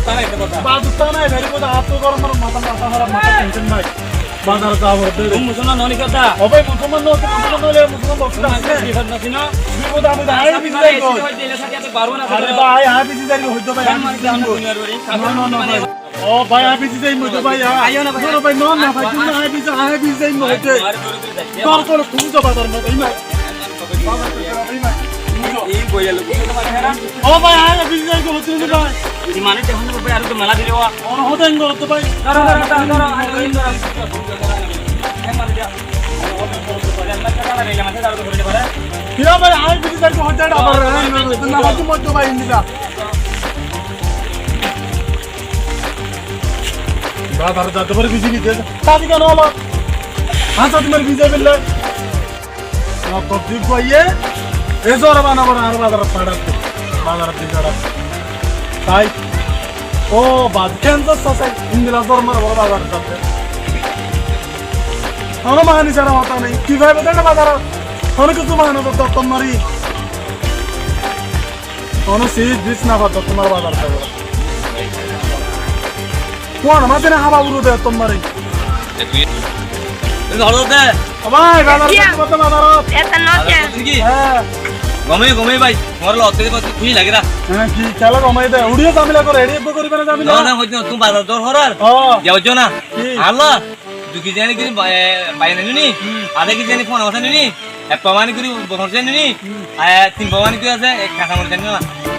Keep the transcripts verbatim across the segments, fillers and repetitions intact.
Bazar tána aitó fatá. Bazar tána aitó fatá, añáttu gorom, motá, motá háraf, motá tension nái. Bazar zaa foribó de. Tui musolman no ni kiyá? Ó bái, musolman no, musolman no óile musolman bofta asé. Bifod no sino. Bifod ami añí bisi zai goi. Are bái, añí bisi zai goi, hoito bái, añí bisi zai goi. No, no, no, bái. Ó bái, añí bisi zaiyum de bái, añí. Aiyó na bái. No, no, bái, no, no, bái, añí bisi, añí bisi zaiyum de. Tor, tor, tui zo bazar ot, imai. Bazar ot, imai. Tui zo. Ó bái, añí bisi zaiyum de, bái. Ei manúic dekón de bái, aró to mela dile wa. Ó, no, hoto engor to bái. Daro, daro, daro, daro, añí engor. Kiyá bái, añí bisi zaiyum de, hoto abar, añí no, no, no, no, bái, endilla. Bazar zaibar bisi bisi. Sáti kiyá no óilo? Añár sáti mari bisi zai bóli. Tór tór dui báiye e zora bana bana añáre bazar ot fathai. Bazar ot di zora. Sai. Ó, bad kenzo sasai. Endilla zora mara bana bazar ot zaibar. Hono mani sára hotá nái. Ki faibo de bazar ot? Hono kessú mani zora tór mari. Hono siz dis no faibo tuáñra bazar ot. Kuán mazé ne hába uru de tuáñra. Ó bái, bazar ot, bazar ot. Eta no. Bazar ot ki? Hé. Gomé, gomé bái, tuáñra lotté de kúci lage na. Hé, ki kiyólla gomé de? Uçíyo zamela goré, eçé ekbar goriba na zamela. No, no, hoito no, tuñí bazar ot horar. Ó. Yá hoito na. Ki? Allah. Dui kezi aní gorí, e, bái aní ni? Hmm. Adá kezi aní fona masá aní ni? Ek powa aní gorí bosor aní ni? Hmm. E, tin powa aní gorí asé, e, kaca moris aní ni?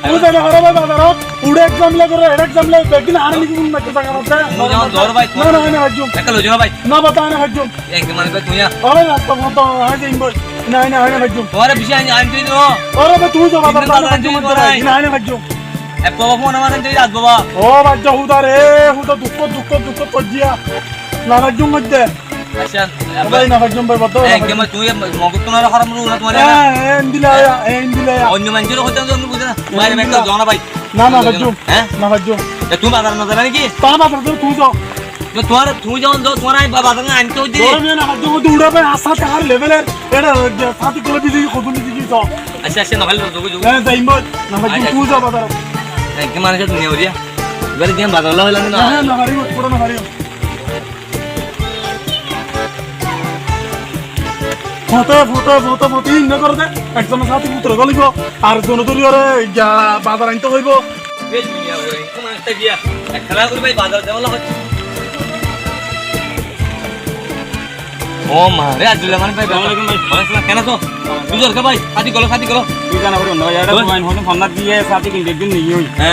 Tui zane horo bái bazar ot, uçé ek zamela goré, eçé ek zamela, beggín añáre ligi gun maitté zaga maitté. Tui zan zor bái, no, no, añí no faijjum. Ekka loi zan bái. No, bái, añí no faijjum. Ek zamela bái, tui ya. Ore, rasta fon to, añí zaiyum bái. No, no, añí no faijjum. Ore, beci añí, añí tui no. Ore bái, tui zo bazar ot, añí no faijjum, añí no faijjum. Ek powa fona masá aní tui rat baba. Ó bái, huda re, huda dukko, dukko, dukko, kojjiya. No faijjum hoité. Accá, bái, no faijjum bái, bái, no faijjum. Kemma tui mogor tún ar horom ru na tuáñra? Hé, hé, endilla ya, hé, endilla ya. Oinno manúcor hotá to buzó na. Bái, bái, endilla. Zon na bái. Na, no faijjum. Hé? No faijjum. E, tui bazar no zaiba niki? Tuáñra bazar ot tui zo. Tuáñra, tui zo, tuáñra bazar ot aintó de. Goromiya no faijjum, tui uçá bái, asá te har level er. Eçé sáti gula bisi, hodún bisi zo. Accá, accá, no faijjum, zo, zo. Hé, zaiyum bái. No faijjum, tui zo bazar ot. Hé, ki manúic tui niya boliya? Ibare diyan bazar ot hoilam na. Hé, hé, no faribo, pura no faribo. Fote, fote, fote, fote, inna goré de. Ekzon sáti bútore golibo, ar zone dóri ore, ya, bazar aintó hoibo. Ei duniya bóre, kemon ekta diya. Ekkán gori bái bazar zaibolla hoiye. Ó ma re, Abdullah Manik bái, Assalamu alaikum bái. Walaikum assalam, ken asó? Buzurg bái, sáti golo, sáti golo. Tui zana bái, onno bái, eçé bái. Tuáñr hono fonna diye sáti kinde ekdin niye ói. Hé.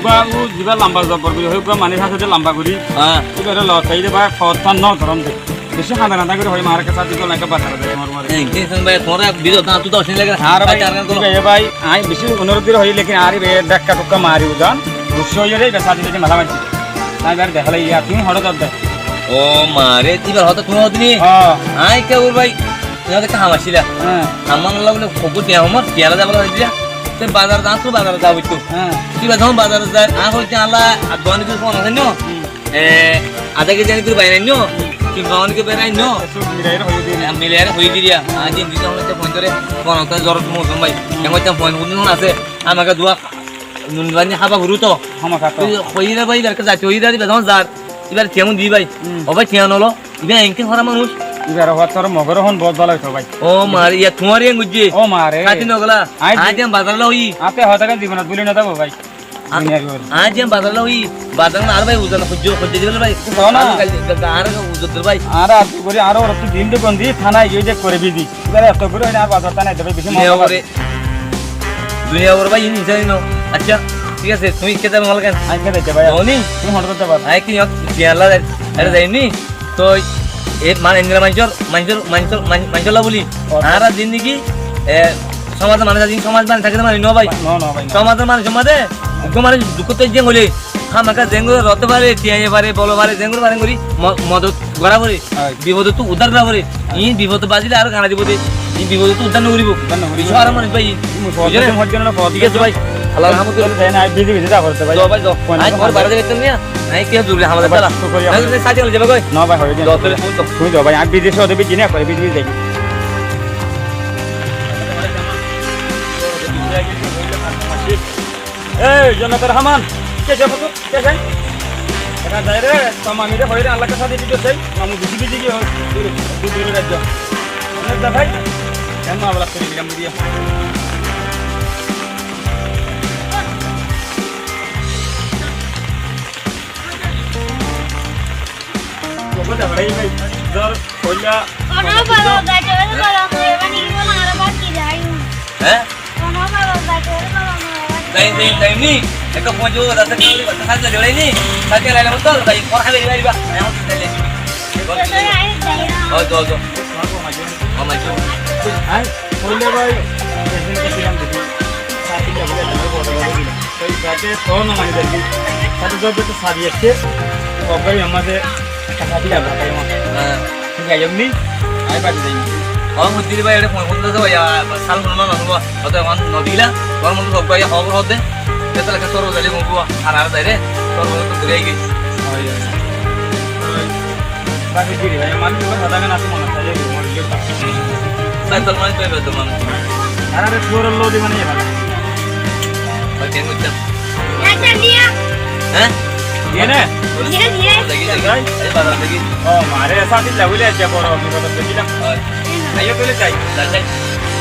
Tuáñr ó ziba lamba zobbor gori, hoi, tuáñr mani sáte lamba gori. Hé. Tuáñr eçé lottai de bái, hotá no gorom de. Beci handa handa gori hoi, mare ke sáti golo, ekka bazar zai, tuáñr mare. Hé, ki son bái, tuáñr buzurg na, tui to asni lage. Ar bái, sáti ar golo. Bái, bái, añí beci onurodh gori hoi, lekin ar bái, dhakka dhukka mari udan. Gussa óiye re, bái, sáti beci mala mari. Añí ibare deháilai, ya, tui hoçé zar de? Ó ma re, ibar hotá tui hoó de ni? Há. Añí ki gorí bái, tui hoó de ki ham accíla. Há. Ham mane óilo bóle, hobbú diya homor, kiyólla zaibolla hoiye diya. Te bazar zar, tui bazar zar bóli tui. Há. Tui bazar, bazar zar, añí hoó de Allah, ar duwani tui fona asé no? Hmm. E, adá kezi aní gorí bái aní no? Hmm. Tui duwani gorí bái aní no? Eso milaire hoi diya. E, milaire hoi diya. Añí din din hoó de fon dóre, fon dóre zorot mozum bái. Hmm. Kemon ekta fon asé, amake duwa Nun bani hába furu to. Hámaká to. Tui hoiyí re bái, ibar ke zaito hoiyí re, ibar zon zar. Ibáre tiañ di bái. Hmm. Ó bái, tiañ nolo. Ibá enke hora manúic. Ibáre hoór tor mogor hon bóut bála óito bái. Ó mare, iya tuáñr iyan goijjé. Ó mare. Káti nogolá. Aññí aññí di- diyan bazar loi. Aññí hotá kan zibonot buli no tábo bái. A-, duniyar gor. Aññí diyan bazar loi. Bazar na ar bái uzan hojjo, hojjo dibo bái. Tó na. Ar gal-, ga-, ga-, ar uzan dibo bái. Ar ar gori ar or tu din de gondi thana iye de kore bidi. Ibáre eto gori ar bazar thana dibo bidi. Duniyar gor. Duniyar gor bái, ini insán no. Accá, thík asé, tuñí ikká zaiba mala ken? Aññí ikká zaitó bái. Dóni? Tuñí hono zaitó bái. Aññí ki yó, tiañ la zai. Are zaini? Toi, e, mane, endilla maincór, maincór, maincór, main-, maincór la buli. Oto. Añára zindigi, e, somazor manúic asé, somaz mane táke de mane no bái. No, no, bái, no. Somazor manúic somazor, uggwá manúic dukót táikke óile, hámaká zeéngori roté fare, tiañe fare, bole fare, zeéngori fare gori, mo-, modot gora fore. Ói. Bifodottu uddar gora fore. Ói. Iín bifodot bazile aró gana dibo de. Iín bifodottu uddar no goribo. Uddar no goribo. Beci háraf manúic bái. Buzó né? Thík asé bái. Allar rahmot. Aññí bizi bizi zai fare bái. Zo bái, zo. Aññí tuáñr baáre zai faittám niya. Aññí kiyá zoruri ham asé. Aññí sáti loi zaiba goi. No bái, hoibo de. Zo, tóile fon do. Tuñí zo bái, aññí bizi sóde bizi ne kore bizi bizi zai. Ei, Jonnator Rahman, ke se foto? Ke se? Eka zaire, to mami re hoire, Allah ka sadi bidiyo sei, mamu bisi bisi ki hoi, duru, duru, duru rajjo. Onek da bhai, yan ma abala kori dilam bidiyo. Gogo da bhai, bhai, zor, hoila. Ono baba, gaje baba, mami, bani ki bola, ara baki jai. Hé? Dai, dai, dai ni. Ekka foóñi dibo, dase kali, dase kali dai ni. Sáti laile motto, dai, fon háiba, háiba, háiba. Aññí amar sáti laile. Ó, zo, zo. Ó, mai zo. Aññí, hoile bái, president ke dilam dibi. Sáti laile, dai, boro boro dibi. Toi sáti, to no mani dibi. Sáti, zo, zo, sáti, ecce. Ó, bái, amar de, ekka sáti laile, bái, amar. Há. Thík asé, ni? Aññí bari zai. Añár muddiri bái, ere fon, fon dóro bái, sal fon no, no, no, no, no, no dila. Añár muddiri sób bái, hóbor hóde. Ete lage sór bái, zai, mugu, ar, ar, zai re. Sór bái, to dure aigí. Ói, ói. Ói. Bari giri bái, mani, to hotá gan asé, mone asé, mone asé. Bái, to mani, to, to mani. Ar, ar, suor lodi mani, bái. Bái, keén goittám? Acha, niya. Hé? Niye ne? Niye, niye. Degi, degi. Ai, bazar degi. Ó, mare, sáti loi buli aijja boro, ami bazar degi na. Ói. Aiyó, tóile zai. Zai, zai.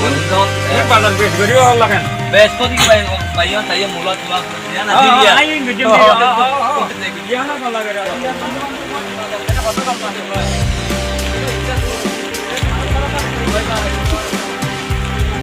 Bondon, e, bazar beci gori ór lagen. Beci gori bái, bái, ó, sai, mula, tula, niya na, ó, niya. Ó, ó, ó, ó, ó. Niya na, bazar gori.